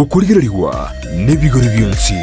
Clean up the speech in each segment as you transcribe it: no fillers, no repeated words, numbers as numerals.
Okorigererigwa nebigori bionsi.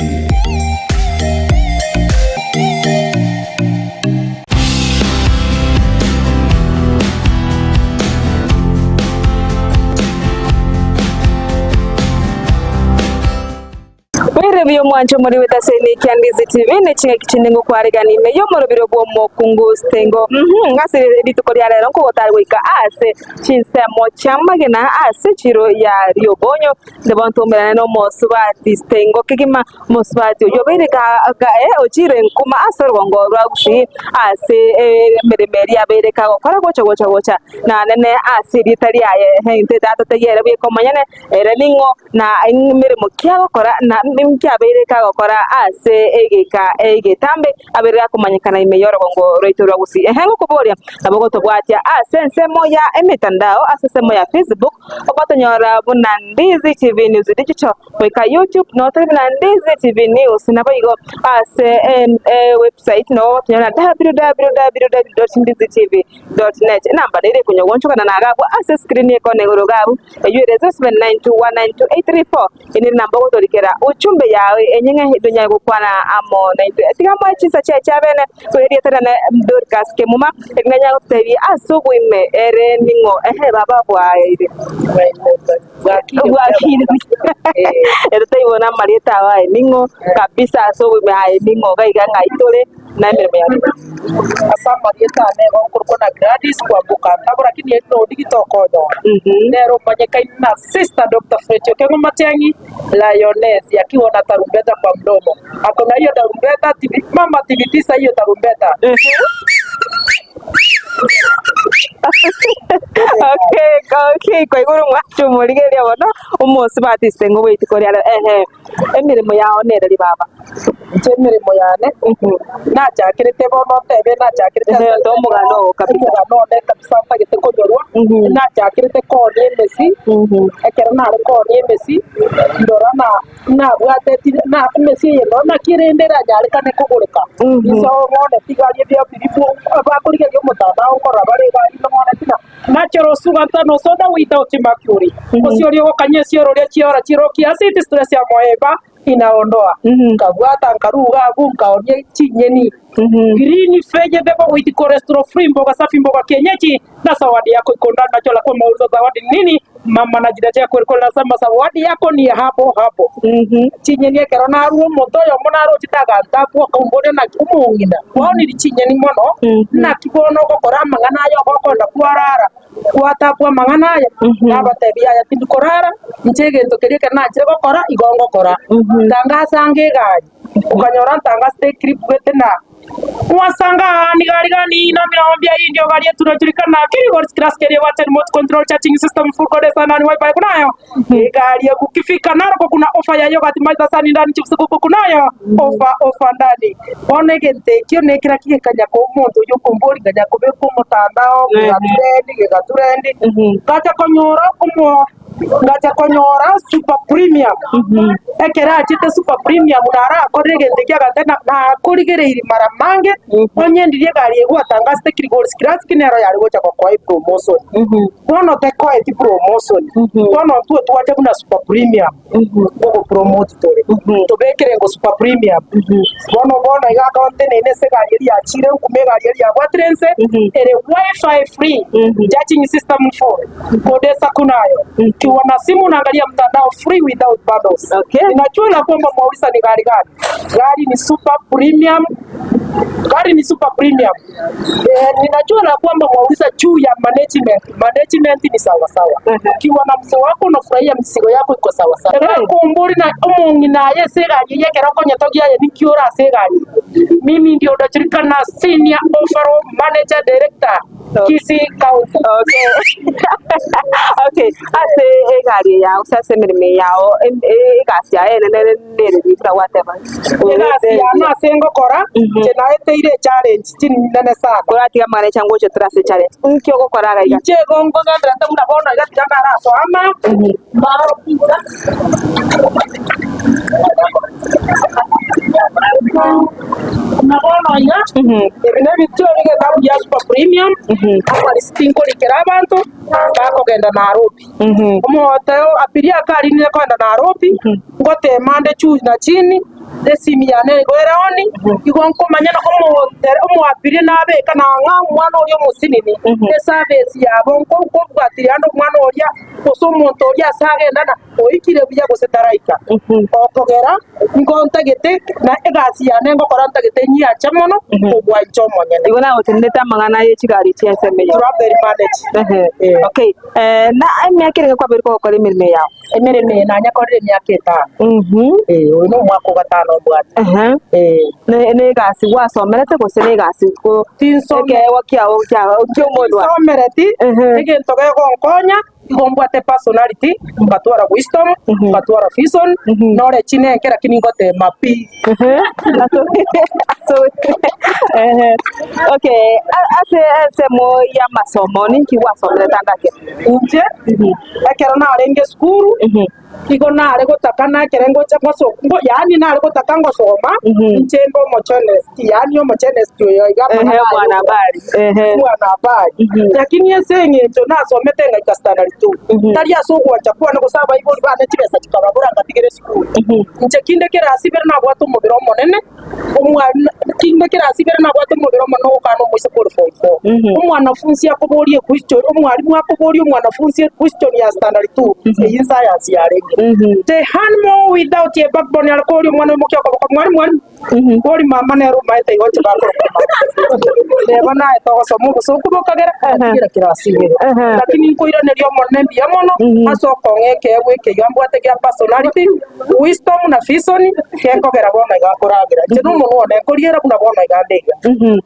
Boire buya omwancho omori bwete ase Nikia Ndizi TV ne ching'aki chinde ngokwaregana ime y'omorobiro bw'omokungu Stengo. Mhm, ase rituko ria rero nkogotari goika ase chinsemo chi'amagena ase chiro ya riobonyo. Nde bono ntoumerane nomosubati Stengo kegima, omosubati oyio obeire ka ka eh, ochire nkuma ase orogongo rwa Gusii ase emeremo eria abeire kagokora gocha gocha gocha nanene ase erieta riaye. Ehe, intwe tatotegia ere bweka omonyene ere ning'o na emeremo ki agokora na inki abeire kagokora ase egeika egetambe abeire akomanyekana ime y'orogongo rwaito rwa Gusii. Ehe, ngokoboria nabo gotobwatia ase ensemo ya emetandao ase ensemo ya Facebook Ogotonyora buna Ndizi TV News Digital goika YouTube notore buna Ndizi TV News naboigo ase ewebsite nabo ogotonyora www.ndizitv.net. Enamba nere ekonya goonchokana na iga abwo ase escreen ekona igoro iga abwo eywo ere 0792192834 eye nere enamba ogotorikera ujumbe yao enyeng'e tonyare gokwana amo naintwe. Tiga moe chinsa chiaye chia bene Ore erieta riane Dorcas Kemuma, erinde anyare gototebia ase oboime ere ning'o. Ehe baba bwaeire. Bwakire buya. Ere taibo na amarieta ao aye ning'o kabisa ase oboime aye ning'o iga iga ng'ai tore na emeremo yane. Ase amarieta ane igo nkorokwa na Gladys Kwamboka Ntabo lakini eri nondi gitokonyora. Nere omanyekaine na Sister Doctor Fred Okeng'o Matiang'i. Lioness akiwa na tarumbeta kwa mdomo. Ako na hiyo tarumbeta tibi, mama tibitisa hiyo tarumbeta. Okay, okay, kwaigure omwancho omorigereria bono omosubati ase ng'o bw'rituko riare ehe emeremo yao nereri baba? Inche emeremo yane nachakerete bono ntebe nachakerete Ehe, ase omogano oo kabisa. Omogano one kabisa ntagete konyorwa, nachakerete koonia emesi, ekero nare koonia emesi, ndora na nabwate ti na emesi eye ndora naki rende eranyarekane kogoreka. Inse bono tigari ebiabirifu abakorigereria omotandao nkorora bare egari nong'oneti na Natural sugar ntano soda without mercury. Gose oria ogokanya esioro oria chiora chirokia acid stress ya moeba inaondoa. Nkabwata nkaruga abwo nkaonia chinyeni green vegetable with cholesterol free mboga safi mboga kienyeji na zawadi yako iko ndani najua la kuwa mauliza zawadi ni nini mama najitetea kweli kweli nasema zawadi yako ni ya hapo hapo chinyeni ekero narua omonto oyomo narochete agantabua akamboria naki omong'ina kwaoniri chinyeni mono naki bono ogokora amang'ana aya ogokonda kwarara Gwatabwa amang'ana aya, nabatebia, Yaya, tindi korara, inche egento keria ekero nachire gokora, igo ngokora. Ntangasanga egari, okanyora ntangasete eclip gete na gwasanga aa ni gari gani ina mirongo mbia indio gari yetu inajulikana Kilgoris class keria wacha remote control charging system full code sana ni wifi kunayo egari ya kukifika Narok kuna ofa ya yogurt maita sani ndani chips kuku kunayo ofa ofa ndani Bono egento ekio nekera kigekanya koa omonto oyio okombori kanya kobeka omotandao, kegaturendi, kegaturendi, ngacha konyora omo ngacha konyora super premium. Ekero achete super premium narakorire egento ekio agateba ng'a nakorigereirie mara mange, onye ndiria egari eye gwatangasete Kilgoris Classic nero yare gocha gokoa epromotion. Bono tekoeti promotion, bono intwe twacha buna super premium. Ngogopromote tore, tobekere ngo super premium. Bono bono iga akaba nteneine ase egari eria yachire nkume egari eria yabwatire nse ere wifi free, charging system full, kodesa kunayo, ukiwa na simu unaangalia mtandao free without bundles. Okay. Ninajua la kwamba mwauliza ni gari gani? Gari ni super premium, gari ni super premium. Eh, ninajua la kwamba mwauliza juu ya management. Management ni sawa sawa. Ukiwa na mzee wako unafurahia mzigo yako iko sawa sawa. Ekumbori na omong'ina aye ase egari eye ekero okonyetogia aye ninki ore ase egari eye. Mimi ndio ndajulikana senior overall manager director Kisii County. Okay. Okay, ase egari eye yao gose ase emeremo eye yao em- egasi yaye enene nere buna gwateba. Egasi yane ase ngokora, inche naeteire echallenge chinene sana. Koratiga amang'ana echa ngocha tore ase echallenge. Inki ogokora iga iga? Inche igo nkogendererete buna bono iga tiga nkarasoa ama buna bono iga, ebi nebituo ebigeka. ya Super Premium, amarisiti nkorikera abanto bakogenda Nairobi. Omoteo abiria akarinire kogenda Nairobi, ngotema nde juu na chini, esimi yane igo ere on, igo nkomanya na omotere omoabiria nabeka nang'a omwana oria omosinini, eservice yabo nko nkobwatiria ande omwana oria gose omonto oria ase agenda na oikire buya gose taraika. Okogera nigo ntagete na egasi yane ngokora ntagete nyianche mono kobua inche omonyene. Igo nagotenenete amang'ana ye chigari chi'ensemo eyio. Travel manage. Ehe. Okay. Na emiaka erenge kwabeire kogokora emeremo eye yao? Emeremo eye nanyekorire emiaka etano. Eh, oyo nomwaka o gatano mbwate. Ehe. Eh. Ne ne egasi gwasomerete gose ne egasi ko Tinsome- ekeegwa kiao kia ki'omonwa? Tinsomereti, Ehe. egento gegonkonya Igo mbwate personality, ngatwara wisdom, ngatwara vision, nore chinenke lakini ngotema pi. Okay, ase ensemo y'amasomo ninki gwasomerete ande ake? Inche ekero narenge esukuru, igo nare gotaka na ekere ngocha ngoso yaani nare gotaka ngosoma, inche mbe omochenest, yaani omochenest oyo iga Ehe, amang'ana aye mwanahabari. Ehe. mwanahabari. Lakini ase eng'encho nasomete ngaika standard two, tari ase ogwancha kwane gose abaibori bane chibesa chikababora ngatigera esukuru. Inche kinde kerasibere nabwate omobere omonene, omwalimu kinde kerasibere nabwate omobere omonene ogokana omoiseke ore form four. Omwanafunsi akoboria equestion, omwalimu akoboria omwanafunsi equestion ya standard two, eyio science yarenge. The animal without a backbone are koria omwana oimokia okoboko, mwalimu mwalimu. Bori mama nere omaete igo inche bakoroka mama. Neba naye togosoma obosoku bokagera agatigera kirasi ibere. Lakini nkoiraneria Omonene mbuya mono ase okong'a ekeegwa eke iga mbwate gia personality, wisdom na vision gekogera bono iga nkoragera. Inche nomonwa one nkoriera buna bono iga nde iga.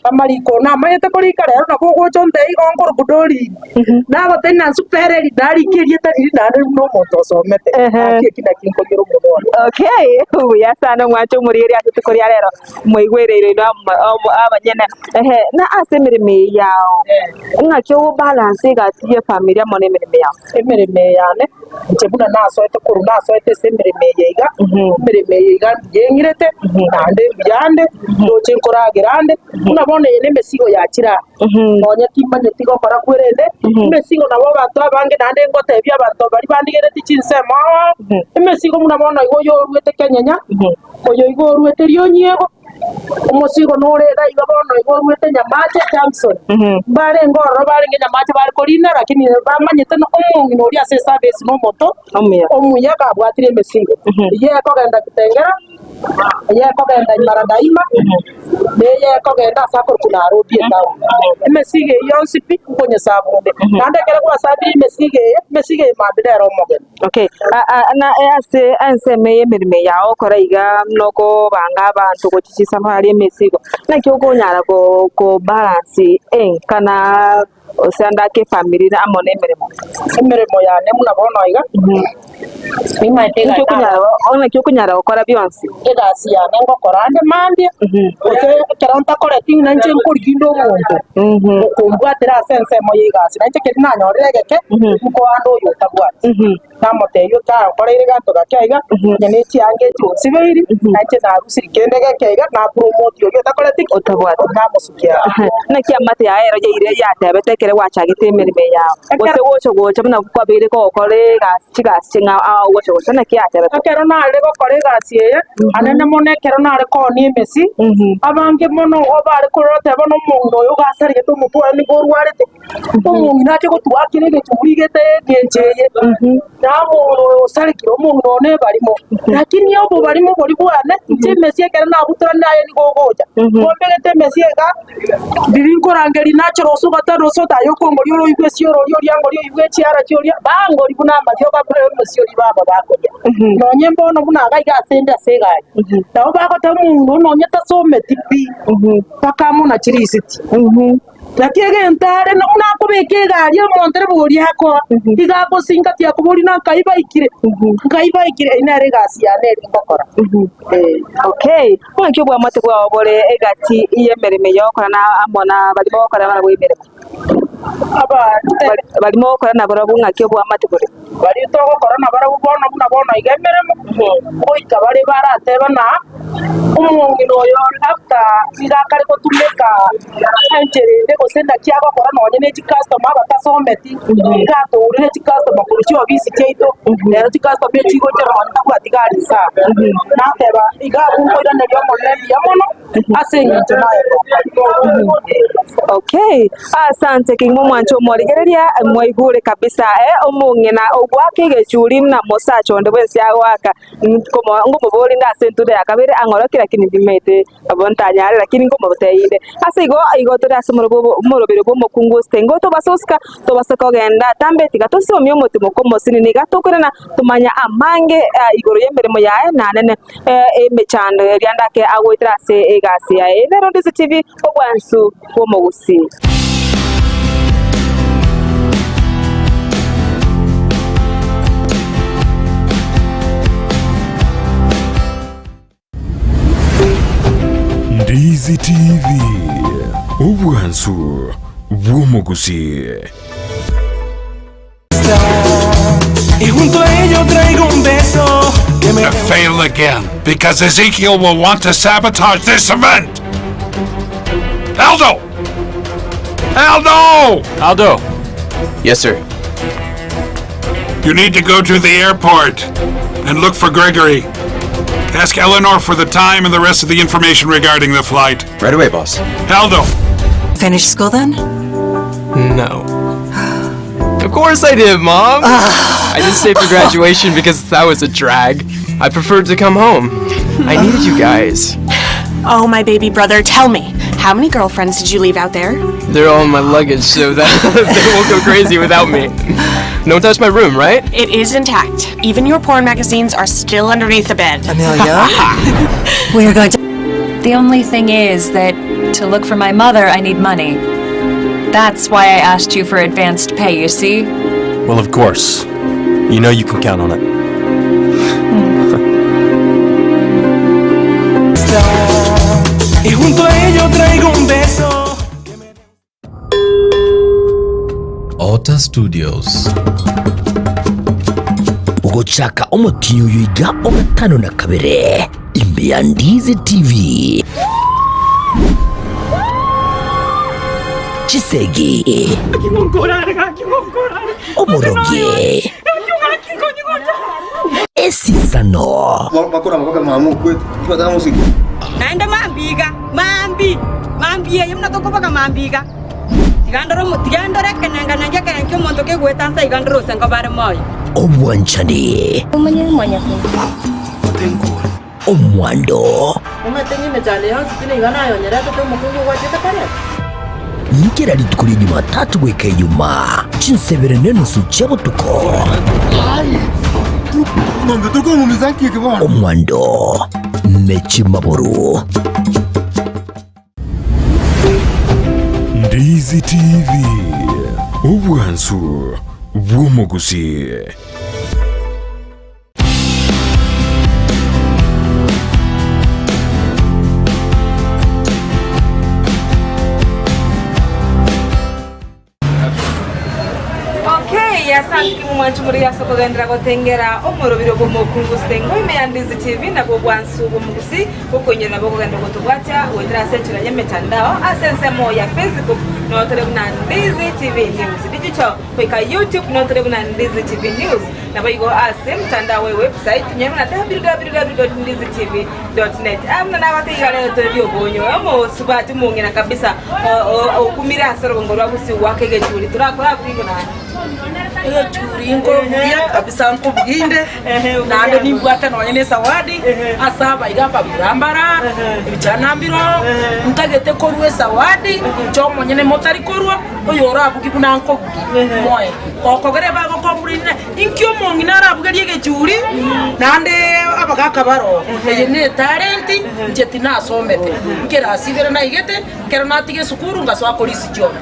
Amariko namanyete korika rero nabo ogocha ontebie igo nkorokwa Doreen. Nagotebia ng'a nsupereri narike erieta riria naende buna omonto osomete. Gaki eki nakio nkoriera omonwa one. Okay, buya sana omwanche omorigereria ase rituko ria rero, mwaigwereire inwe abanyene. Ehe, na ase emeremo eye yao, ng'aki ogobalance egasi ye efamiri amo na emeremo yao? Emeremo eye yane, inche buna nasoete korwa nasoete ase emeremo eye iga, emeremo eye iga mbuya eng'irete, naende mbuya ande, ndoche nkoragera ande, buna bono eye na emesigo yachire aa, Nonya timanyeti gokora kwerende, emesigo nabo abanto abange naende ngotebia abanto baria bandigeretie chinsemo ao, emesigo buna bono igo oyo oruete kenyenya, oyo igo oruete rionyiego, omosigo nore iga iga bono igo oruete Nyamache Junction. Mbarenge ororo barenge Nyamache bare korina lakini bamanyete ng'a omong'ina oria ase eservice nomonto Omuya. omuya kabwatire emesigo. Eyio ekogenda Kitengela. Eye ekogenda Maradaima, na eye ekogenda ase akorokwa Nairobi etown. Emesigo eyio yonsi pi nkonyesabunde. Naende ekero gwasabire emesigo eye, emesigo eye mambia nere omogeni. Okay, na ase ensemo eye emeremo eye yao okora iga nokobanga abanto gochia chisafari emesigo, naki okonyara ko kobalance enka na Gose ande ake efamiri amo nemeremo. Emeremo yane buna bono iga, nimaete Naki okonyara naki okonyara gokora bionsi. Egasi yane ngokora ande mambia, gose ekero ntakoreti ng'a inche nkorigia inde omonto okombwatera ase ensemo ya egasi. Nainche keria nanyorire egeke, nkoa ande oyo otabwati. Namotebia, Otankoreire gento gake aiga, onye ne chianga echi onsibeiri, na inche narusiri kende geke iga, napromoti oria otakoreti ki? Otabwati. Namosukia aa. Naki amate yaye ero yaire yatebete ekero gwachagete emeremo eye yao, gose gocha gocha buna kwabeire kogokora egasi chigasi ching'ao ao gocha gocha naki yatebete? Ekero nare gokora egasi eye, anene mono ekero nare koonia emesi, abange mono igo bare korora teba bono omong'ina oyo iga asarigete omotwe oye nigo orwarete. Omong'ina ache gotwakera egechuri gete engencho eye, na omong'ina oyo osarekire, omong'ina oyo nebarimo. Lakini obobarimo boria bwane, inche emesie ekero nabutorana aye nigo ogocha. Kombegete emesie iga, riria nkorangeria nachora ase ogatari ase otayo okongoria ore oigwe esioro oria oria ngoria oigwe echiara chioria, bangori buna amariogo abwo emesie oria baba bakoria. Nonye mbono buna iga iga ase inde ase egari, nabo bagoteba omong'ina oyo nonye tasometi pi, mpaka amo na chirisiti. Naki egento are buna akobeka egari omonto boria akoa, iga agosingatia akoboria na nkai baikire, nkai baikire, eyio nere egasi yane eri ngokora. Eh. Okay, ng'aki obwamate bwao bore egati y'emeremo eye ogokora na amo na baria mogokora barabwo emeremo? Aba Baria mogokora nabarabwo ng'aki obwamate bore? Baria togokora nabarabwo bono buna bono iga emeremo, goika bare baratebe ng'a omong'ina oyo after nigo akare gotumeka enchera ende gose naki agokora nonye ne chicustomer abatasometi, iga atourire chicustomer korwa chiofisi chiaito, rero chicustomer echi chigochera nonye tabwati gari insaa. Nateba iga abwo nkoiraneria Omonene mbuya mono ase eng'encho naye Okay, asante kegima omwancho omorigereria mwaigure kabisa eh, omong'ina ogoaka egechuri na mosacha onde bwensi agoaka nkomo nkomoboria inde ase entuda ya kabere ang'orokie lakini ndimanyete nabo ntanyare lakini nkomotebia inde. Ase igo igo tore ase omorobo omoroberi bwa omokungu gose nigo tobase gosika tobase kogenda atambe tiga tosomie omotimoka omosinini iga tokoirana tomanye amange igoro y'emeremo yaye nanene emechando eria ndake agoetera ase egasi yaye. Nero Ndizi TV, obwansu bw'omogusii. Ndizi TV, obwansu bw'omogusii. Y junto a ello traigo un beso que me To fail again, because Ezekiel will want to sabotage this event! Aldo! Aldo! Aldo! Yes, sir. You need to go to the airport and look for Gregory. Ask Eleanor for the time and the rest of the information regarding the flight. Right away, boss. Aldo! Finish school then? No. Of course I did, Mom! I didn't stay for graduation because that was a drag. I preferred to come home. I needed you guys. Oh, my baby brother, tell me, how many girlfriends did you leave out there? They're all in my luggage so that they won't go crazy without me. No one touched my room, right? It is intact. Even your porn magazines are still underneath the bed. Amelia? we are going to. The only thing is that to look for my mother, I need money. That's why I asked you for advanced pay, you see? Well, of course. You know you can count on it. Y junto a ello traigo un beso. Otter Studios. Ogochaka omotinyi oyo iga ogatano na kabere imbe ya Ndizi TV. Chisegi. Oborogi. Esisano. Naende mambia iga, mambi, mambia eye buna tokoboka mambia iga, tiga ndore omo tiga ndore ekenenga-nenga ekerengo ki'omonto kegoeta nsa iga ndore gose nkobare moyo. Obwanchani. Omwando. Omanyete ng'a emechando yonsi pi nigo nayonyeretete omokungu ogwachete koreta. Kera rituko ria Jumatatu goika Ijumaa, chinsebere nenusu chia botuko. Omwando ne chimaboru. Ndizi TV, obwansu bw'omogusii. Okay, asante kimo mwancho muri ase okogenderera gotengera omorobiro bw'omokungu Stengo ime ya Ndizi TV nabwo obwansu bw'omogusi okoinyora nabo okogenda gotobwatia goetera ase enchera y'emetandao ase ensemo ya Facebook notore buna Ndizi TV News Digital goika YouTube notore buna Ndizi TV News Naboigo ase omotandao we website nyore buna www.ndizitv.net. Ah, buna nagotebi iga rero tore riobonyo omosubati omong'ina kabisa okumire ase orogongo rwa gusii goaka egechuri torakora abwo igo naende. Egechuri nkobugia kabisa nkobugia inde naende nimbwate nonye na esawadi ase abaiga ababura mbara ebichana mbiro ntagete korwa esawadi inche omonyene motari korwa oyorabugie buna nkobugia moe. Gokogera ebagokomburine, inki omong'ina arabugerie egechuri, naende Abagaka baroo, eye netalenti, inche tinasomete, nkerasi ibere naigete, ekero natiga esukuru ngasoa korisia chiombe.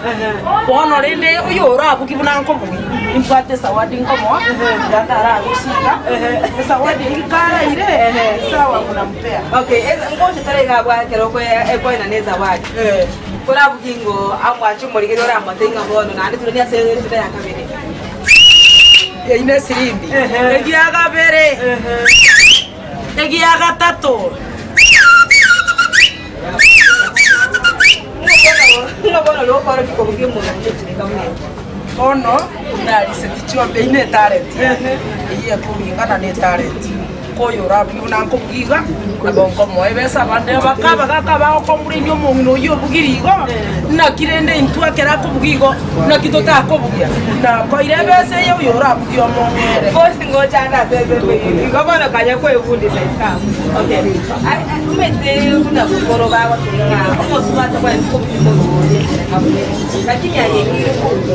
Bono rende oyo orabugie buna nkobugia, nimbwate esawadi nkomoa, iga ndararusie iga, esawadi eyio karaire, sawa munampea. Okay, ngocha tore iga abwo ekero okoenana ezawadi. Korabugie ng'o amwanche omorigereria oramote ng'a bono naende turanie ase enchera ya kabere. Eyio nesirimbi, egia kabere, egia gatato. Bono nariseti chiombe eyio netalenti yane, eyio ekoringana netalenti. Koyorabugie buna nkobugia iga, nabo nkomoa ebesa abande baka abagaka bagokomburenia omong'ina oyio obugirie igo, naki rende intwe ekero akobugia igo, naki totakobugia? Nakoire ebesa eye oyorabugie omong'ere. Bosi ngochanda ase ensemo eyio igo bono kanya kwebundisa isiko abwo. Okay. Omanyete buna bokoro bagoteba ng'a omosubati tabwenereti kobugia omorwori ekere abwo. Lakini aye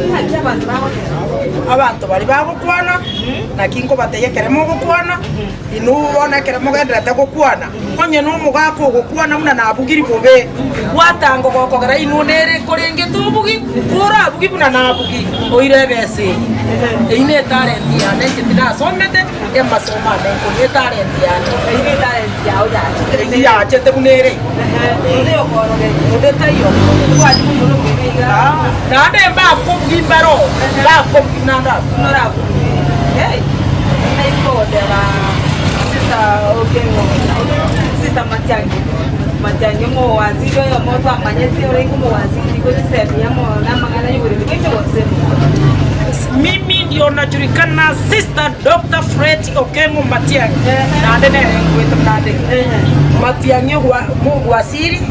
ng'aki abanto bagoteba? Abanto baria bagokwana. Naki nkobatebia ekero mogokwana, inwe bono ekero mogendererete gokwana, onye nomogaka ogokwana buna nabugiri bobe, gwatanga gokogera inwe nere korenge tobugi, korabugi buna nabugi, oire ebesa eye. Eyio netalenti yane inche tinasomete, amasomo ane nkoria etalenti yane. Eyio netalenti yao yachete. Eyio yachete buna ere. Onde okorogeria. Onde taiyo okorogeria. Tobwati momura omobe iga. Naende mbakobugia mbaro, mbakobugia naende abwo. Mimi ndio najulikana Sister Doctor Fred Okengo Matiang'i naende nere nkoete buna ande Matiang'i ogwasiri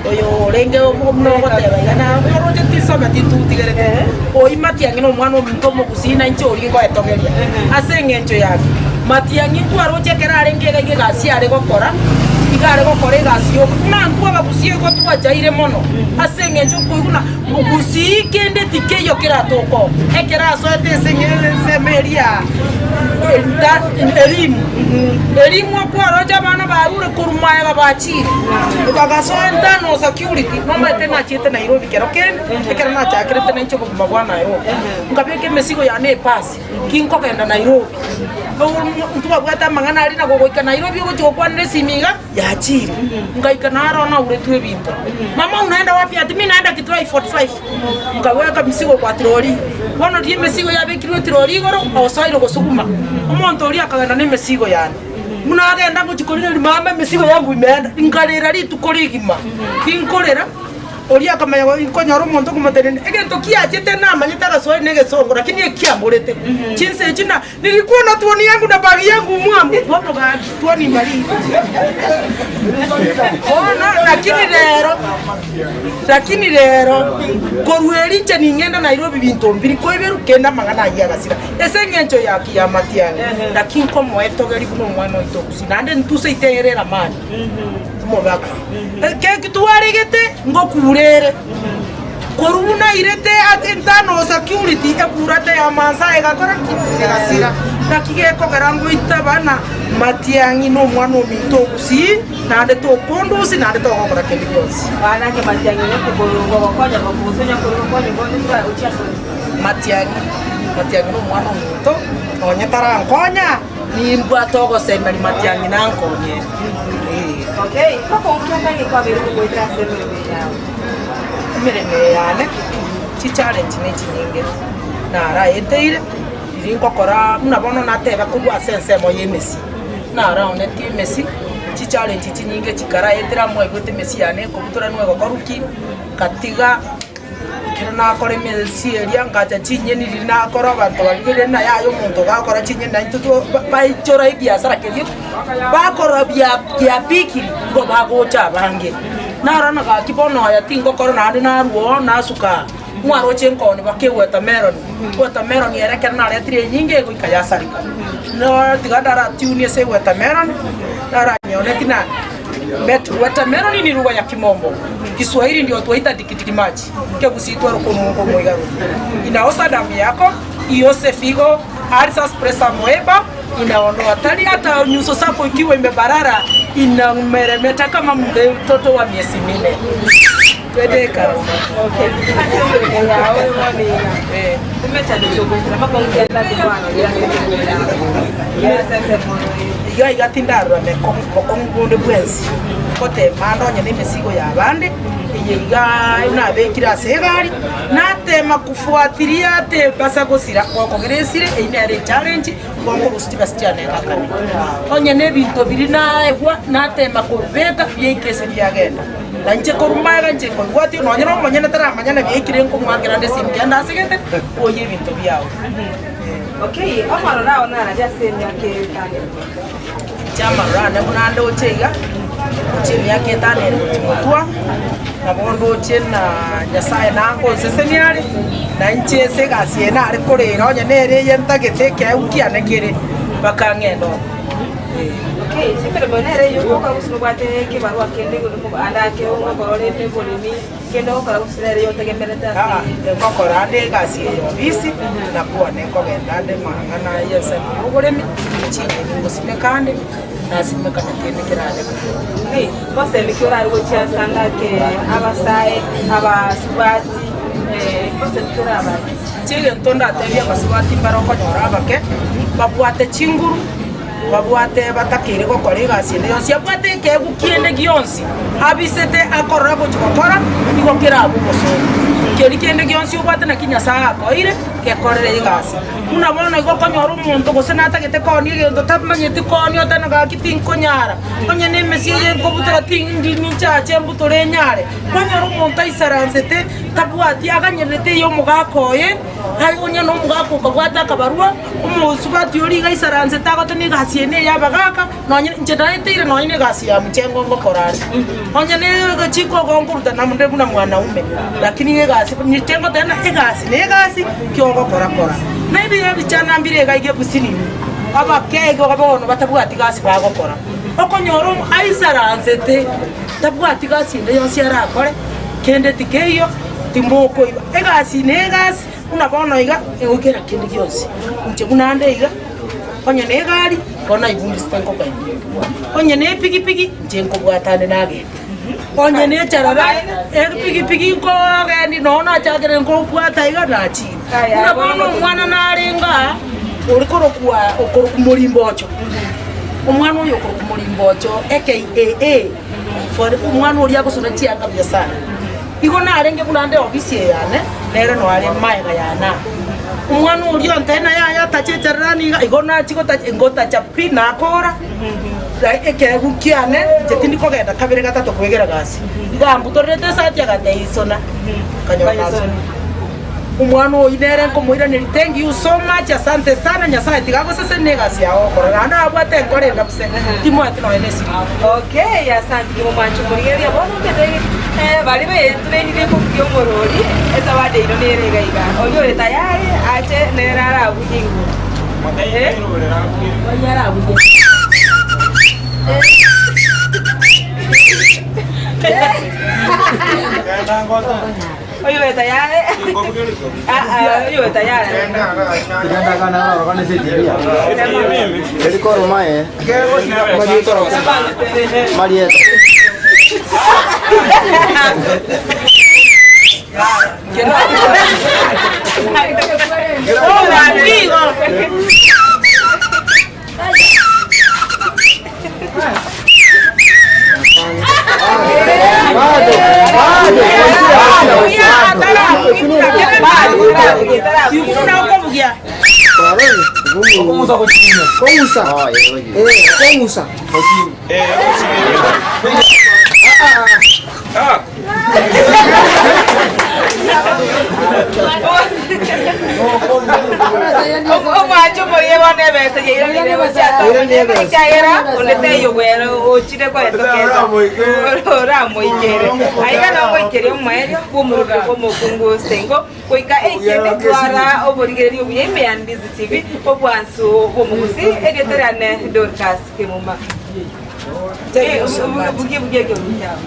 Oyo orenge buna ogoteba iga, na oroche tinsometi intutigerete. Oyio Matiang'i nomwana ominto omogusii, na inche oria ngoetogeria ase engencho yake. Matiang'i nkwaroche ekero arenge iga iga egasi are gokora, iga are gokora egasi yoka. Buna intwe abagusii igo twachaire mono ase engencho okoigwa ng'a mogusii kende tikeiyo keratokoe. Ekero asoete ase ensemo eria elimu, elimu okwaroche abana barure korwa magega bachire. Bagasoa internal security, nomanyete nachiete Nairobi kero kende, ekero nachakerete nainche obogima bwa Nairobi, nkabeka emesigo yane epasi, kinkogenda Nairobi. Ntwabwate amang'ana aria na gogoika Nairobi ogochia gokwanera esimi iga, yachire. Nkaika naro nauretwe ebinto. Mama unaenda wapi? Ati mi naenda Githurai 45. Nkabweka emesigo kwa troli. Bono riria emesigo yabekirwe etroli igoro, osoire gosuguma. Omonto oria akagenda na emesigo yane. Buna agenda ngochia korigereria mama emesigo yangu imeenda, nkarera rituko rigima, ginkorera, oria akamanya nkonyora omonto okomotenenia, egento kiachete namanyete agaswahili na egesongo lakini ekiamborete. Chinsa echio na nilikuwa na tuoni yangu na bag yangu mwamu, bono gaki tuoni mbariri. Bono lakini rero, lakini rero, korwa erio inche ning'ende Nairobi binto mbiri koiberwa kende amang'ana ayio agasira. Ase engencho ya kiamate ane, naki nkomoetogeria buna omwana oito o Gusii, naende ntuse iteere eramani omobaka. Ekeki twaregete ngokura ere, korwa buna airete ase internal security ekurate ya Maasai egakora ki? Egasira. Naki gekogera ngoita bana Matiang'i na omwana ominto o Gusii, naende tokondusi naende togokora kende gionsi. Matiang'i, Matiang'i nomwana ominto, nonye tarankonya, nimbwate ogosemeria Matiang'i nankonye. Ee. Emeremo eye yane, chichallenge ne chinyinge naraeteire, riria ngokora buna bono nateba korwa ase ensemo ya emesi, naraonetie emesi, chichallenge chinyinge chikaraetera mwaigwete emesi yane ekobutoranwa egokorwa ki, ngatiga. Ekero nakora emesi eria, ngacha chinyeni riria nakora abanto barigereria ng'a yaya omonto ogakora chinyeni naintwe two baichora ebiasara keria, bakora bia kiapikiri nigo bagocha abange. Narora ng'a gaki bono aya tingokora naende narwa oo nasuka aa, mwaroche nkoni baka ewatermelon, ewatermelon ere ekero naretire enyinge egoika yasareka. Noo tiga ndaratiunie ase ewatermelon, naranyioneti na. But watermelon ni lugha ya kimombo, Kiswahili ndio twaita tikitiki maji, Kegusii twaroka omongo omoiga roria. Inaosa damu yako, iose figo, ulcers, pressure, amoeba. Inaondoa tari hata nyuso zako ikiwa imebarara inameremeta kama mtoto wa miezi minne. Twende kazi. Iga iga tindarora mokong'u bonde bwensi, ngotema ande onye nemesigo y'abande, eye iga nabekire ase egari, natema kufuatilia ate basa gosira, gokogera esire, eyio nere echallenge, Gonkorusia chibesa chiane ngakane. Onye nebinto biria naegwa, natema kobibeka, biaika ase biagenda. Na inche korwa magega inche nkoigwatia, nonye nomonyene taramanya na biaikire nkomoakera nde esimi kende asegete, oye ebinto biao. Okay, amaroro ao nararia ase emiaka etano. Inche amaroro ane buna ndoche iga, gochia emiaka etano ere gochia motwa, nabo ndoche na Nyasaye nangonsesenia are, na inche ase egasi eye nare korera onye nere eye ntagete ekeegwa kiane kere, mpaka ng'ende oo. Eh. Okay, emeremo nere eyio ogokora gose nobwate ekebarua kende igoro ande ake ogokora orende oboremi. Kende ogokora gose nere oyotegemerete ase. Aa, nkokora ande egasi eye obisi, na kwane nkogenda ande amang'ana y'ensemo y'oboremi, chinyeni ngosimeka ande, nasimeka na kende kerare buya. Hey, gosemi ki orare gochia ase ande ake abasae, abasubati, eh, gosemi ki orabae? Inche egento ndatebie abasubati mbare okonyora abake, babwate chinguru, Babwate batakeire gokora egasi ende yonsi, abwate ekeegwa kiende gionsi abisete akorora gochia gokora, nigo kerabe obosooku. Keria kende gionsi obwate naki Nyasae akoeire, gekorere egasi. Buna bono igo okonyora omonto gose natagete koonia egento tamanyeti koonia oteba ng'a gaki tinkonyara, onye na emesie eye nkobutora tindi ninchache mbutore enyare. Kwanyora omonto aisaransete tabwati aganyererete eye omogaka oye, Aye onye nomogaka okabwata akabarua, omosubati oria iga aisaransete agoteba egasi eye neya abagaka, nonye inche naeteire nonye na egasi ya mchengo ngokora ande. Onye ne chiko nkoruta naende buna mwanaume, lakini egasi inche ngoteba ng'a egasi na egasi ki ogokora kora. Na ebi ebichana mbire iga iga ebusini ime, abake igo bono batabwati gasi bagokora. Okonyora omo aisaransete, tabwati gasi ende yonsi arakore, kende tikeiyo. Timokoiba egasi negasi, buna bono iga egokera kende gionsi. Inche buna ande iga, onye negari, bono naibundisete nkogenda, onye nepigipigi, inche nkobwata ande nagenda, onye necharara, epigipigi nkogendi nonya nachakire nkobwata iga nachire. Buna bono omwana narenge aa, ore korokwa okorokwa morimbocho, omwana oyo okorokwa morimbocho aka for omwana oria agosona chianga buya sana. Igo narenge buna nde ofisi eye yane, nere noare magega yane aa. Omwana oria ontebia ng'a yaya tacha echarerani iga, igo nachia gotacha, ngotacha pi nakora, ekeegu kiane inche tindi kogenda kabere gatato kwegera gasi. Igo ambutorerete esati agantebia isona, nkanyora nasonire. Omwana oyio nere nkomoiraneria thank you so much asante sana Nyasaye tiga agosesenie egasi yao ogokora naende nabwate enkoro endabu se timoeti nonya ne esiringi. Okay, asante kimo mwancho morigereria bono omanyete eh, baria baetrainire kobugia omorori ezawadi eino nere iga iga oria ore tayari ache nere arabugie igoro eh. Oria arabugie. Oyo tayari. Ah, ah, oyo tayari. Omwancho omoria bono ebesa yairanire gochia ase omonyene ekiagera onde taiyo bwere ochire koetokesa oramoikere. Aiga nomoikeria omoerio bw'omorobio bw'omokungu ose igo goika eikende twara oborigereria obuya ime ya Ndizi TV obwansu bw'omogusi erieta riane Dorcas Kemuma. Bugia bugia ekebuyu kiao.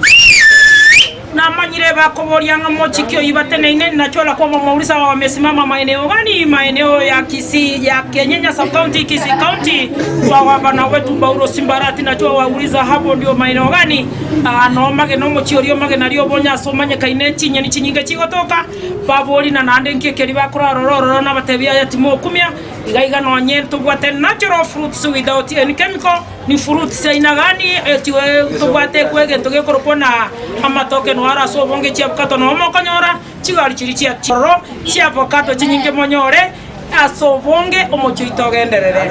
Namanyire bakoboria ng'a mochiki oyio bateneine, nachora kwamba mwauliza wamesimama maeneo gani? Maeneo ya Kisii, ya Kenyenya sub county, Kisii county, kwa gavana wetu Paulo Simbarati, nachua wauliza hapo ndio maeneo gani? Ah, no magena omochie oria omagena aria obonye ase omanyekaine chinyeni chinyinge chigotoka, babori na naende nki ekeri bakora ororo ororo nabatebia aya timokumia, iga iga nonye ntobwate natural fruits without any chemical, Ni fruits aina gani tobwate egento gekorokwa na amatoke noaro ase obonge chi'avocado noo mokonyora chigari chiria chia chiororo chi'avocado chinyinge monyore ase obonge omochie oito ogenderere.